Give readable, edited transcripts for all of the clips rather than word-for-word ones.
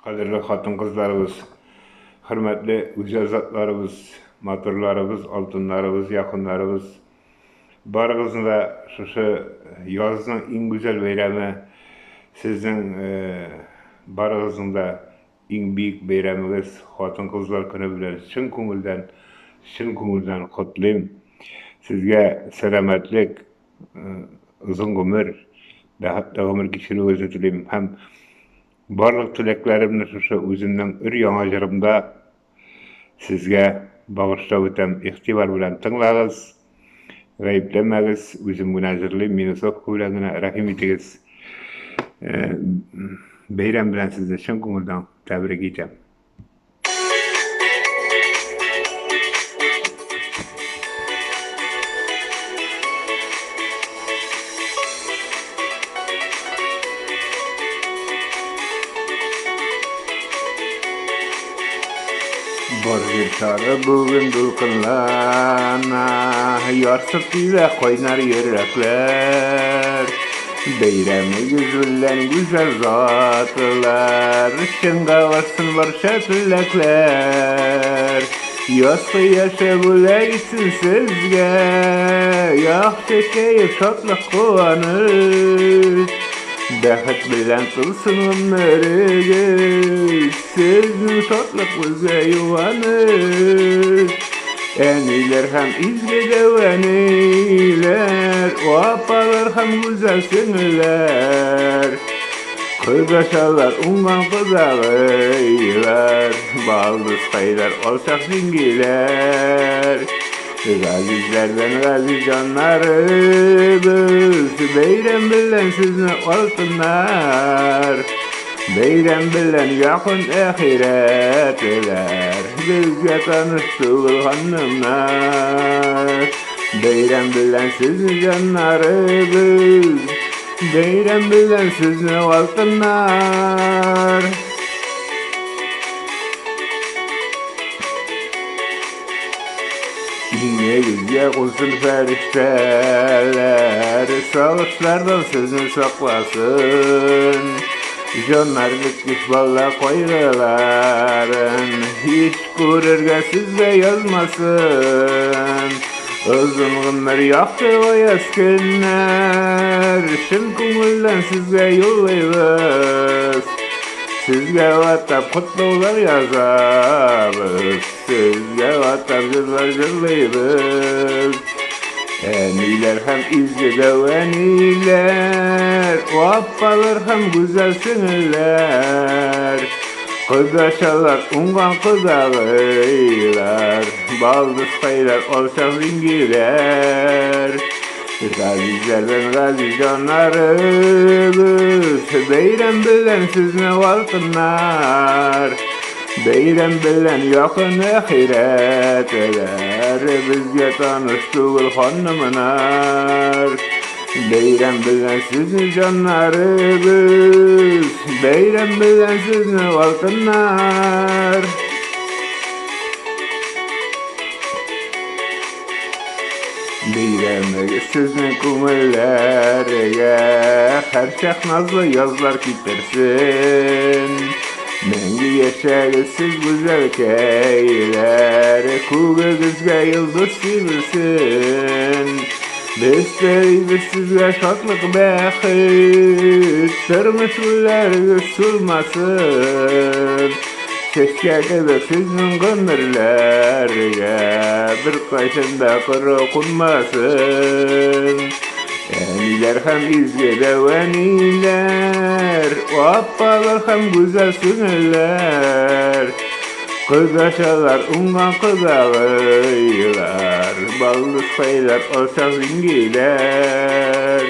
Кадерле хатын-кызларыбыз, хөрмәтле гүзәл затларыбыз, матурларыбыз, алтыннарыбыз, якыннарыбыз. Барыгызны да шушы язның иң гүзәл бәйрәме, сезнең барыгызның да иң бөек бәйрәмегез, хатын-кызлар көне белән чын күңелдән, чын күңелдән котлыйм. Сезгә сәламәтлек, озын гомер, бәхетле гомер кичерүегезне телим һәм Барлык теләкләремне шушы үземнең өр-яңа җырымда сезгә багышлап үтәм. Игътибар белән тыңлагыз, гаепләмәгез, үзем генә җырлыйм, минусовка белән генә рәхим итегез. Бәйрәм белән сезне чын күңелдән тәбрик итәм. Бар җир шары бүген дулкынлана, Ярсып тибә кайнар йөрәкләр. Бәйрәмегез белән гүзәл затлар, Чынга барсын барча теләкләр. Яз кояшы бүләк итсен сезгә, Яхшы кәеф, шатлык, куаныч. Бәхет белән тулсын гомерегез, Сезнең шатлык безгә юаныч. Әниләр һәм изге дәү әниләр, Апалар һәм гүзәл сеңелләр. Кодачалар, уңган кодагыйлар, Балдызкайлар, алчак җиңгиләр. Газизләрдән газиз җаннарыбыз, Бәйрәм белән сезне алтыннар. Бәйрәм белән якын әхирәтләр, Безгә таныш түгел ханымнар. Бәйрәм белән сезне җаннарыбыз, Бәйрәм белән сезне алтыннар. Иңегезгә кунсын фәрештәләр, Сагышлардан сезне сакласын. Җаннар беткеч бала кайгыларын Һич күрергә сезгә язмасын. Озын гомер якты аяз көннәр, Чын күңелдән сезгә юллыйбыз. Сезгә атап котлаулар язабыз. Сезгә атап җырлар җырлыйбыз. Әниләр һәм изге дәү әниләр, апалар һәм гүзәл сеңелләр, кодачалар, уңган кодагыйлар, балдызкайлар, алчак җиңгиләр. Газизләрдән газиз җаннарыбыз, бәйрәм белән сезне алтыннар. Бәйрәм белән якын әхирәтләр, Безгә таныш түгел ханымнар. Бәйрәм белән сезне җаннарыбыз, Бәйрәм белән сезне алтыннар. Бәйрәмегез сезнең күңелләргә Һәрчак назлы язлар китерсен. Мәңге яшәгез сез гүзәлкәйләр, Күгегезгә йолдыз сибелсен. Без телибез сезгә шатлык, бәхет, Тормыш гөлләрегез сулмасын. Чәчкә кебек сезнең гомерләргә Беркайчан да коры кунмасын. Әниләр һәм изге дәү әниләр, Апалар һәм гүзәл сеңелләр, Кодачалар, уңган кодагыйлар, Балдызкайлар, алчак җиңгиләр.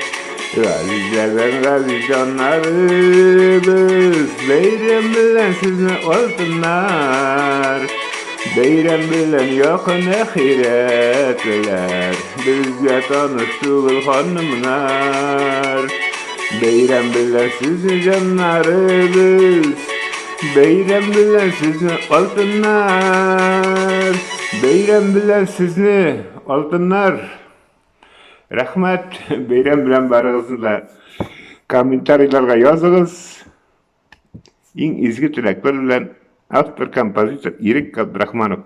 Газизләрдән газиз җаннарыбыз, Бәйрәм белән сезне алтыннар. Бәйрәм белән якын әхирәтләр, Безгә таныш түгел ханымнар. Бәйрәм белән сезне җаннарыбыз, Бәйрәм белән сезне алтыннар. Бәйрәм белән сезне алтыннар. Рәхмәт, бәйрәм белән барыгызны да. Комментарийларга языгыз. Иң изге теләкләр белән автор-композитор Ирек Габдрахманов.